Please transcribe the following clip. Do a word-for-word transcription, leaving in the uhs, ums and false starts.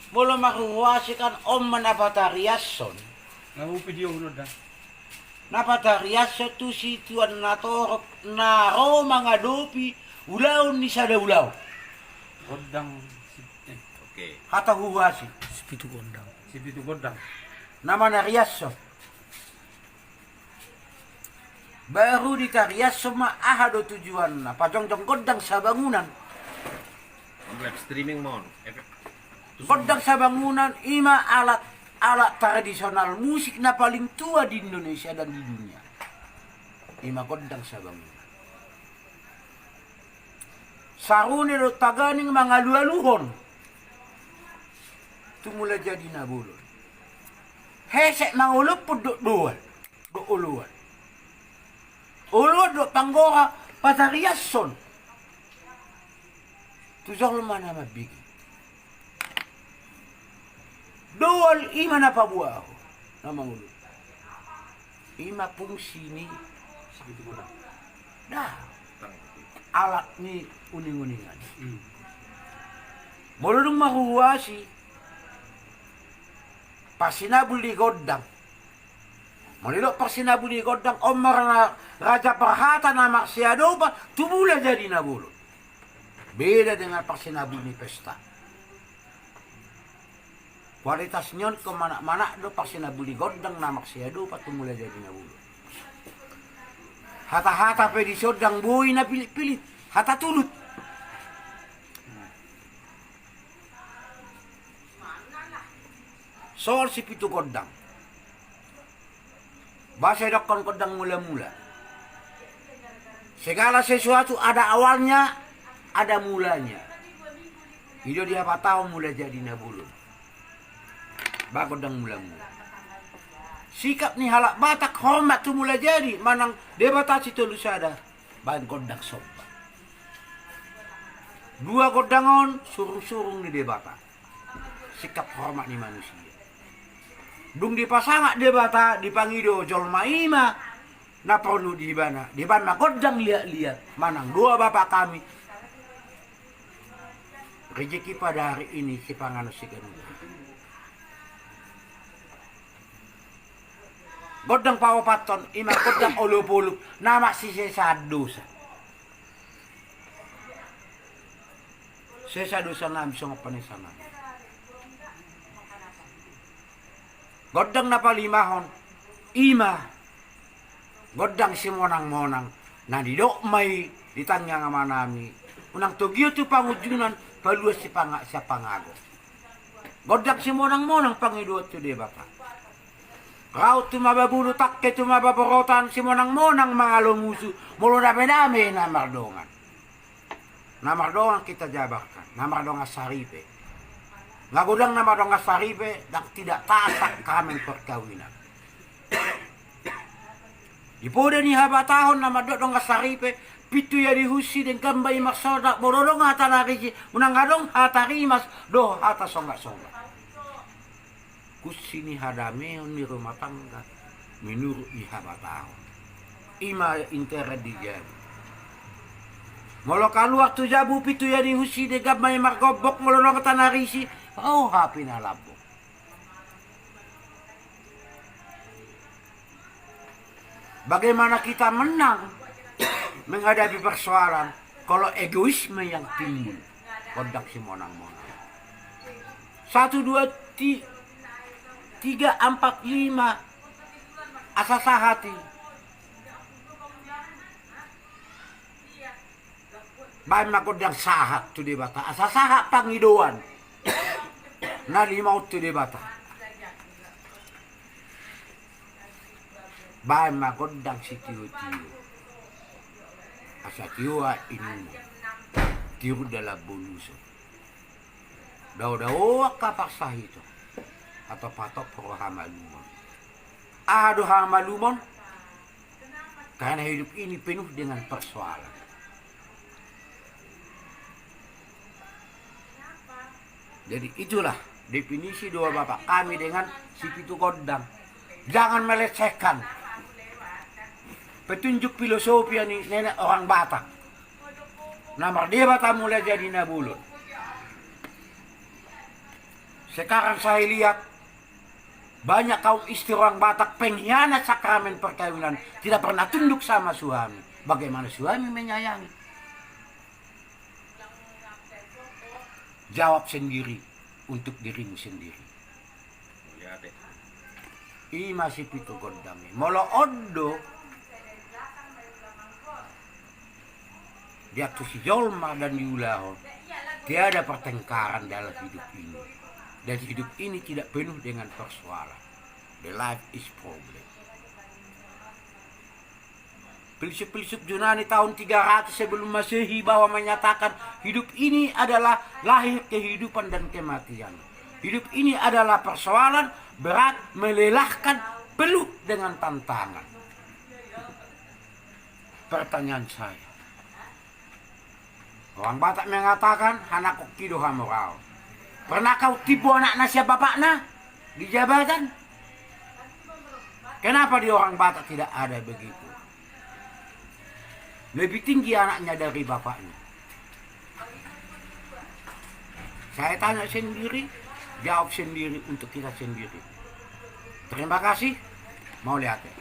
Molo marhuhuasi kan on ma na patariashon. Na patariashon tu situan na torop na ro mangadopi ulaon ni sada ulaon. Gondang si-, eh, oke. Hata huhuasi. Sipitu gondang. Sipitu gondang. Na manariashon. Baru ditariashon ma aha do tujuanna, pajongjong gondang sabangunan. Live streaming ma on. Efek. Gondang sabangunan ima alat, alat tradisional musik na paling tua di Indonesia dan di dunia. Ima gondang sabangunan. Sarune do taganing mangalualuhon tu Mulajadi Nabolon. Hesek mangolophon dohot doal, dohot oloan. Oloan dohot panggora patariashon tu jolma na mambege. Doal ima na paboahon, na mangolophon. Ima fungsi ni, da, alat ni uninguningan. Hmm. Molo dung marhuhuasi, parsinabul ni gondang. Molo didok parsinabul ni gondang, on ma ra-, raja parhata na marsiadopan tu Mulajadi Nabolon. Beda dengan parsinabul ni pesta. Kualitas ni on ingkon manat-manat do parsinabul ni gondang na marsiadopan tu Mulajadi Nabolon. Hata-hata pe disi on ndang boi na pilit-pilit, hata tulut. Soal sipitu gondang. Ba sai didokkon gondang mula-mula. Segala sesuatu ada awalnya, ada mulanya. I do dihabatahon Mulajadi Nabolon. Ba gondang mula-mula. Sikap ni halak Batak hormat tu Mulajadi manang Debata Sitolusada. Baen gondang somba. Dua gondang on surung-surung ni Debata. Sikap hormat ni manusia. Dung dipasangap Debata, dipangido jolma ima na porlu di ibana, dibaen ma gondang liat-liat, manang doa Bapa Kami. Rejeki pada hari ini sipanganon siganup. Gondang paopathon ima gondang olop-olop na masisesahan dosa. Sesa dosanami songon panesanami. Gondang na palimahon ima gondang simonang-monang na nidok ma i di tangiang amanami, unang togihon tu pangunjunan, paluas sipanga-, sipangago. Gondang simonang-monang pangidoan tu Debata. Raut tu maba bulu, tangke tu maba borotan, simonang-monang mangalo musu, molo dame-dame na mardongan. Na mardongan kita jabarkan, na mardongan saripe. Nga godang na mardongan saripe, ndang tidak taat angka perkawinan. Di poda ni habatahon na mandok dongan saripe, pintu ia dihunsi denggan ma i marsornak, molo adong hata na risi, unang adong hata rimas dohot hata songgak-songgak. Kunci ni hadameon ni rumah tangga menurut ni habatahon. Ima intera di jabu. Molo kaluar tu jabu pintu ia dihunsi denggan ma i margombok, molo adong hata na risi, roha pe na lambok. Bagaimana kita menang menghadapi persoalan kalau egoisme yang timbul? Gondang simonang-monang. Satu, dua, ti-, tiga, empat, lima. Asa sahat i. Baen ma gondang sahat tu Debata, asa sahat pangidoan na lima on tu Debata. Baen ma gondang sitio-tio, asa tio inumon, tiur dalam boluson. Dao-dao angka parsahiton, hatop-hatop ro hamalumon. Aha do hamalumon? Karena hidup ini penuh dengan persoalan. Jadi itulah definisi doa Bapak Kami dengan sipitu gondang. Jangan melecehkan petunjuk filosofi ni nenek orang Batak. Na mardebata Mulajadi Nabolon. Sekarang saya lihat, banyak kaum istri orang Batak pengkhianat sakramen perkawinan, tidak pernah tunduk sama suami. Bagaimana suami menyayangi? Jawab sendiri untuk dirimu sendiri. I ma sipitu gondang i. Molo on do, diantusi jolma dan diulahon, tiada pertengkaran dalam hidup ini. Dan hidup ini tidak penuh dengan persoalan. The life is problem. Filsuf-filsuf Yunani tahun tiga ratus sebelum Masehi bahwa menyatakan hidup ini adalah lahir kehidupan dan kematian. Hidup ini adalah persoalan berat, melelahkan, penuh dengan tantangan. Pertanyaan saya, orang Batak mengatakan, hanangkokki do hamoraon. Pernah kau tipu anakna sian bapakna di jabatan? Kenapa di orang Batak tidak ada begitu? Lebih tinggi anaknya dari bapaknya. Saya tanya sendiri, jawab sendiri untuk kita sendiri. Terima kasih, mauliate.